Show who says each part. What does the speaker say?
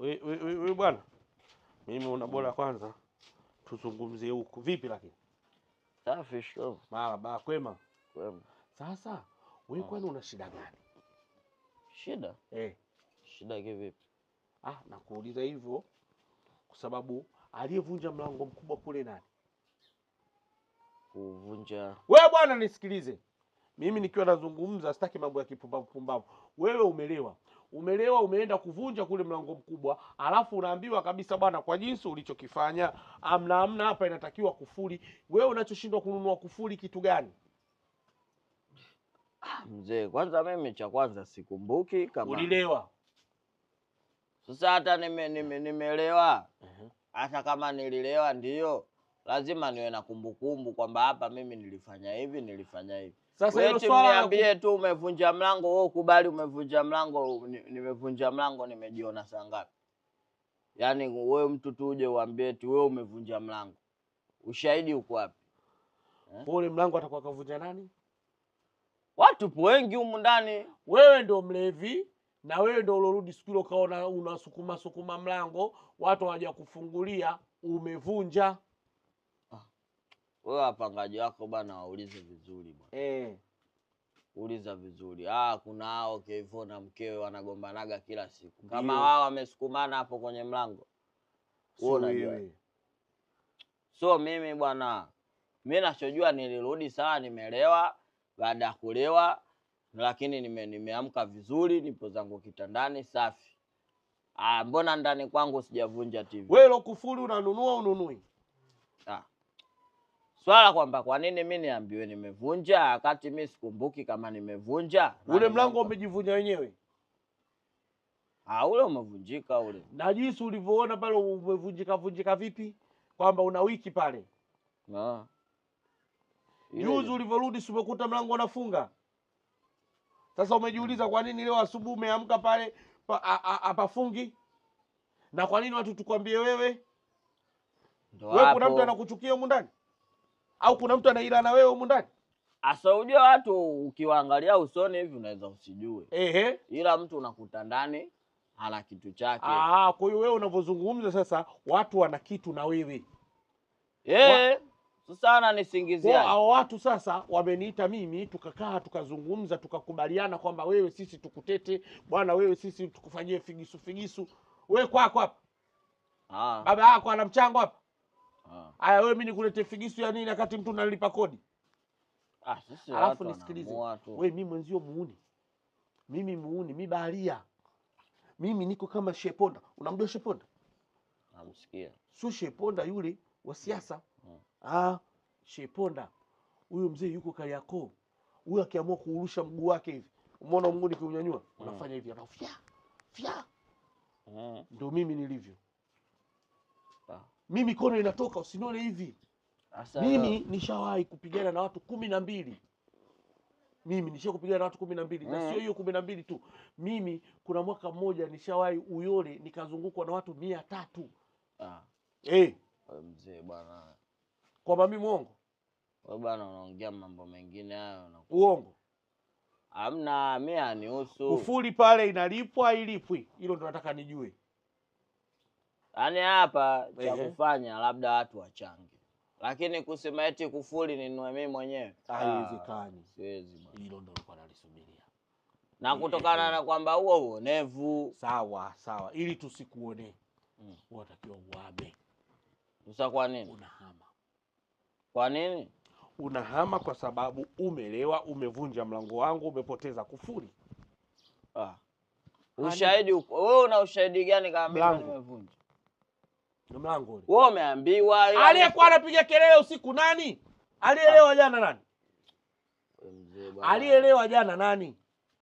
Speaker 1: We bwana, mimi una bora kwanza tuzungumzie huku. Vipi lakini?
Speaker 2: Safi shikamoo.
Speaker 1: Mara kwema.
Speaker 2: Kwema.
Speaker 1: Sasa wewe kwani una shida gani?
Speaker 2: Shida?
Speaker 1: Eh.
Speaker 2: Shida kivipi?
Speaker 1: Ah, nakuuliza hivyo kwa sababu aliyevunja mlango mkubwa kule nani?
Speaker 2: Kuvunja.
Speaker 1: Wewe bwana nisikilize. Mimi nikiwa nazungumza sitaki mambo ya kipumbavu pumbavu. Wewe umelewa. Umelewa, umeenda kuvunja kule mlango mkubwa, alafu unaambiwa kabisa bwana, kwa jinsi ulichokifanya amna hapa inatakiwa kufuli. Wewe unachoshindwa kununua kufuli kitu gani?
Speaker 2: Mzee, kwanza mimi cha kwanza sikumbuki kama
Speaker 1: ulilewa.
Speaker 2: Sasa hata nimelewa. Hata kama nililewa ndio lazima niwe na kumbukumbu kwamba hapa mimi nilifanya hivi, nilifanya hivi.
Speaker 1: Sasa hilo swala
Speaker 2: niambie tu umevunja mlango, wewe ukubali umevunja mlango, nimevunja mlango nimejiona saa ngapi? Yaani wewe mtu tu uje uambie tu wewe umevunja mlango. Ushahidi uko wapi?
Speaker 1: Ule mlango atakuwa kavunja nani?
Speaker 2: Watu wengi humu ndani.
Speaker 1: Wewe ndio mlevi na wewe ndio ulorudi siku ile ukaona unasukuma sukuma mlango, watu hawajakufungulia, umevunja.
Speaker 2: Wewe wapangaji wako bana waulize vizuri bwana.
Speaker 1: Eh.
Speaker 2: Uliza vizuri. Ah, kuna hao Kevo na mkewe wanagombanaga kila siku. Kama wao wamesukumana hapo kwenye mlango. Wewe unajua. So mimi bwana, mimi nachojua nilirudi sawa nimelewa, baada ya kulewa lakini nimeamka vizuri, nipo zangu kitandani safi. Ah, mbona ndani kwangu sijavunja TV?
Speaker 1: Wewe kufuli unanunua ununui?
Speaker 2: Ah. Swala kwamba kwa nini mimi niambiwe nimevunja wakati mimi sikumbuki kama nimevunja.
Speaker 1: Ule mlango umejivunja wenyewe.
Speaker 2: Ah, ule umevunjika ule.
Speaker 1: Na jinsi ulivyoona pale umevunjika vunjika vipi? Kwamba una wiki pale.
Speaker 2: Ah.
Speaker 1: Juzi ulivyorudi si umekuta mlango unafunga. Sasa umejiuliza kwa nini leo asubuhi umeamka pale hapafungi? Na kwa nini watu tukwambie wewe? Wewe kuna mtu anakuchukia humu ndani? Au kuna mtu anaila na wewe humu ndani?
Speaker 2: Asa unajua watu ukiwaangalia usoni hivi unaweza usijue.
Speaker 1: Ehe.
Speaker 2: Ila mtu unakuta ndani ana kitu chake.
Speaker 1: Ah, kwa hiyo wewe unavyozungumza sasa watu wana kitu na wewe.
Speaker 2: Eh. Sasa ananisingizia.
Speaker 1: Hao watu sasa wameniita mimi, tukakaa tukazungumza tukakubaliana kwamba wewe sisi tukutete, bwana wewe sisi tukufanyie figisu figisu. Wewe kwako hapa.
Speaker 2: Ah.
Speaker 1: Baba yako ana mchango hapa.
Speaker 2: Ah.
Speaker 1: Aya wewe mimi nikulete figisu ya nini wakati mtu unalipa kodi?
Speaker 2: Ah, sisi
Speaker 1: alafu nisikilize. Wewe mimi mwenzio muuni. Mimi muuni, mimi baharia. Mimi niko kama Sheponda. Unamjua Sheponda?
Speaker 2: Namsikia.
Speaker 1: Sio Sheponda yule wa siasa. Ah, Sheponda huyu mzee yuko Kariakoo. Huyu akiamua kuurusha mguu wake hivi, umeona mguu nikiunyanyua, unafanya hivi, anafia. Fia. Ndio mimi nilivyo. Mimi mikono inatoka usinione hivi.
Speaker 2: Asa,
Speaker 1: mimi nishawahi kupigana na watu 12. Mimi nishawahi kupigana na watu 12. Na sio hiyo 12 tu. Mimi kuna mwaka mmoja nishawahi Uyole nikazungukwa na watu 300.
Speaker 2: Ah.
Speaker 1: Eh.
Speaker 2: Mzee bwana.
Speaker 1: Kwamba mimi muongo?
Speaker 2: Wewe bwana unaongea mambo mengine hayo na
Speaker 1: uongo.
Speaker 2: Hamna, mimi anihusu.
Speaker 1: Kufuli pale inalipwa ilipwi? Hilo ndo nataka nijue.
Speaker 2: Yaani hapa cha kufanya labda watu wachange. Lakini kusema eti kufuli ninunue mimi mwenyewe
Speaker 1: haiwezekani.
Speaker 2: Siwezi bwana.
Speaker 1: Hilo ndo nilikuwa nalisubiria.
Speaker 2: Na kutokana na kwamba huo uonevu.
Speaker 1: Sawa, sawa. Ili tusikuone. Unatakiwa uame.
Speaker 2: Sasa kwa nini?
Speaker 1: Unahama.
Speaker 2: Kwa nini?
Speaker 1: Unahama kwa sababu umelewa, umevunja mlango wangu, umepoteza kufuli.
Speaker 2: Ah. Ushahidi uko. Wewe una ushahidi gani kama mimi nimevunja?
Speaker 1: Mlango ule.
Speaker 2: Wewe umeambiwa
Speaker 1: aliyekuwa anapiga kelele usiku nani? Alielewa jana nani?
Speaker 2: Mzee bwana.
Speaker 1: Alielewa jana nani?